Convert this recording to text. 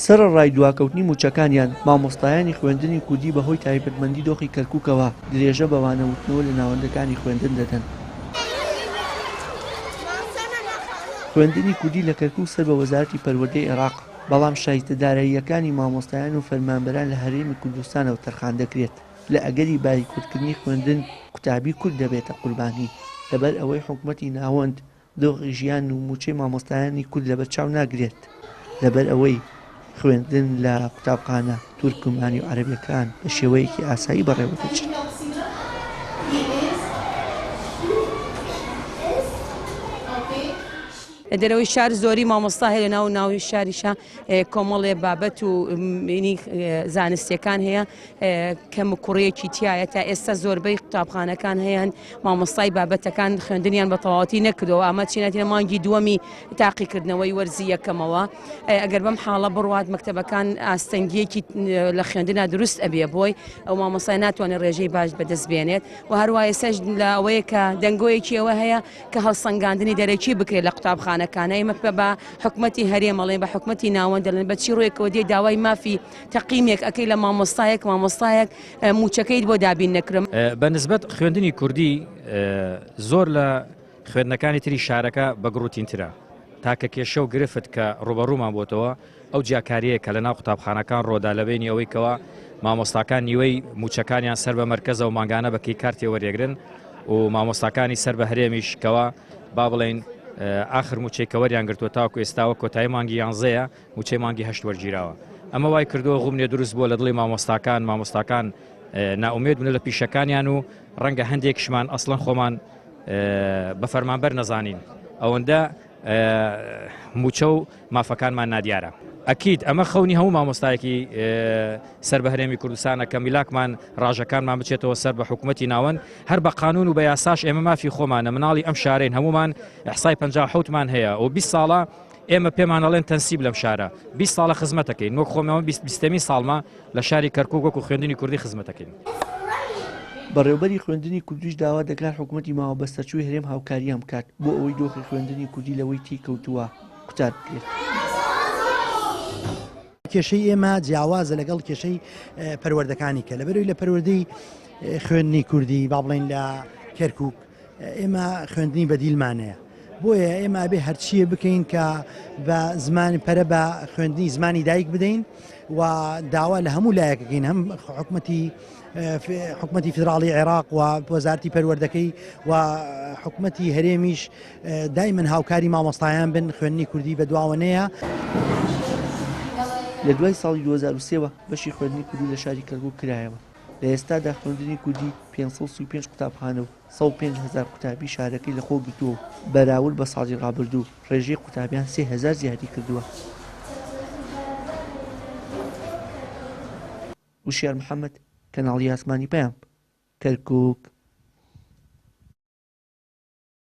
سەرەڕای دواکەوتنی مووچەکانیان، مامۆستایانی خوێندنی کوردی بەهۆی تایبەتمەندی دۆخی کەرکووکەوە درێژە بە وانەوتنەوە لە ناوەندەکانی خوێندن دەدەن. خوێندنی کوردی لە کەرکووک سەر بە وەزارەتی پەروەردەی عێراقە، بەڵام شایستە داراییەکانی مامۆستایان و فەرمانبەران لە هەرێمی کوردستانەوە تەرخان دەکرێت. لە ئەگەری بایکۆتکردنی خوێندن، قوتابی کورد دەبێتە قوربانی، لەبەر ئەوەی حکومەتی ناوەند دۆخی ژیان و مووچەی مامۆستایانی کورد لەبەرچاو ناگرێت، لەبەر ئەوەی خوێندن لە قوتابخانە تورکمانی و عەرەبیەکان بە شێوەیەکی ئاسایی بەڕێوە دەچێت. لە دەرەوەی شار زۆری مامۆستا هەیە لە ناو ناوی شاریشە کۆمەڵێ بابەت و زانستیەکان هەیە کەم و کوڕیەکی تایە تا ئێستا زۆربەی قوتابخانەکان هەیەن مامۆستای بابەتەکان خوێندنیان بە تەواوەتی نەکردەوە ئەمە چینەتینە مانگی دووەمی تاقیکردنەوەی وەرزی یەکەمەوە ئەگەر بەم حاڵە بڕوات مەکتەبەکان ئاستەنگیەکی لە خوێندنا دروست ئەبێ بۆی ئەو مامۆستای ناتوانێت ڕێژەی باش بەدەست بێنێت و هەروە ئێستاش لە ئەوەیە کە دەنگۆیەکی ئەوە هەیە کە هەڵسەنگاندنی دەرەکی بکرێت لە قوتابخانەکان ئێمە بە حکومەتی هەرێم ئەڵێن بە حکومەتی ناوەند دەڵێن بە چی ڕوویەکەوە دێ داوای مافی تەقیمێک ئەکەی لە مامۆستایەک مامۆستایەک مووچەکەیت بۆ دابین نەکرم. بە نسبەت خوێندنی کوردی زۆر لە خوێندنەکانی تری شارەکە بە گڕوتینترە. تاکە کێشە و گرفت کە ڕووبەڕوومان بۆتەوە ئەو جیاکارییە کە لە ناو قوتابخانەکان ڕۆدا لە بەینی ئەوەی کەوا مامۆستاکان نیوەی مووچەکانیان سەر بە مەرکەزە و مانگانە بە کەی کارتێ وەریەگرن و مامۆستاکانی سەر بە هەرێمیش کەوا با بڵێین ئاخر مووچەی کە وەریان گرتووە تاوەکو ئێستاوە کۆتایی مانگی یانزەیە مووچەی مانگی هەشت وەرگیراوە. ئەمە وای کردووە غومنێ دروست بووە لە دڵی مامۆستاکان، مامۆستاکان نائومێد بوونە لە پیشەکانیان و ڕەنگە هەندێکیشمان ئەسڵەن خۆمان بە فەرمانبەر نەزانین ئەوەندە مووچە و مافەکانمان نادیارە. ئەکید ئەمە خەونی هەموو مامۆستایەکی سەر بە هەرێمی کوردستانە کە میلاکمان ڕاژەکانمان بچێتەوە سەر بە حکوومەتی ناوەند هەر بە قانون و بە یاساش ئێمە مافی خۆمانە مناڵی ئەم شارەین هەمومان ئەحسای 57مان هەیە و 20 ساڵە ئێمە پێمان ئەڵێن تەنسیب لەم شارە 20 ساڵە خزمەتەکەین وەک خۆمەوە بیستەمین ساڵمە لە شاری کەرکوک وەکو خوێندنی کوردی خزمەتەکەین. بەڕێوبەری خوێندنی کوردیش داوا دەکات حکومەتی ماوە بەسەرچووی هەرێم هاوکاریان بکات بۆ ئەوەی دۆخی خوێندنی کوردی لەوەی تێیکەوتووە قوتار بکرێت. کێشەی ئێمە جیاوازە لەگەڵ کێشەی پەروەردەکانی کە لەبەرەوەی لە پەروەردەی خوێندنی کوردی با بڵێین لە کەرکک ئێمە خوێندنی بەدیلمان هەیە بۆیە ئێمە ئەبێ هەرچیە بکەین کە بە زمانی پەرە بە خوێندنی زمانی دایک بدەین و داوا لە هەموو لایەکەکەین هەم حکومەتی حکومەتی فیدراڵی عێراق و وەزارتی پەروەردەکەی و حکومەتی هەرێمیش دایمەن هاوکاری مامۆستایان بن خوێندنی کوردی بەدواوە نەیە. لە دوای ساڵی 2003 وە بەشی خوێندنی کوردی لە شاری کەرکوک کرایەوە. لە ئێستادا خوێندنی کوردی 535 قوتابخانە و 105 هەزار قوتابی شارەکەی لەخۆ گرتووە و بەراورد بە ساڵی ڕابردوو ڕێژەی قوتابیان 3000 زیادی کردووە. وشیار محەمەد، کەناڵی ئاسمانی پەیام، کەرکوک.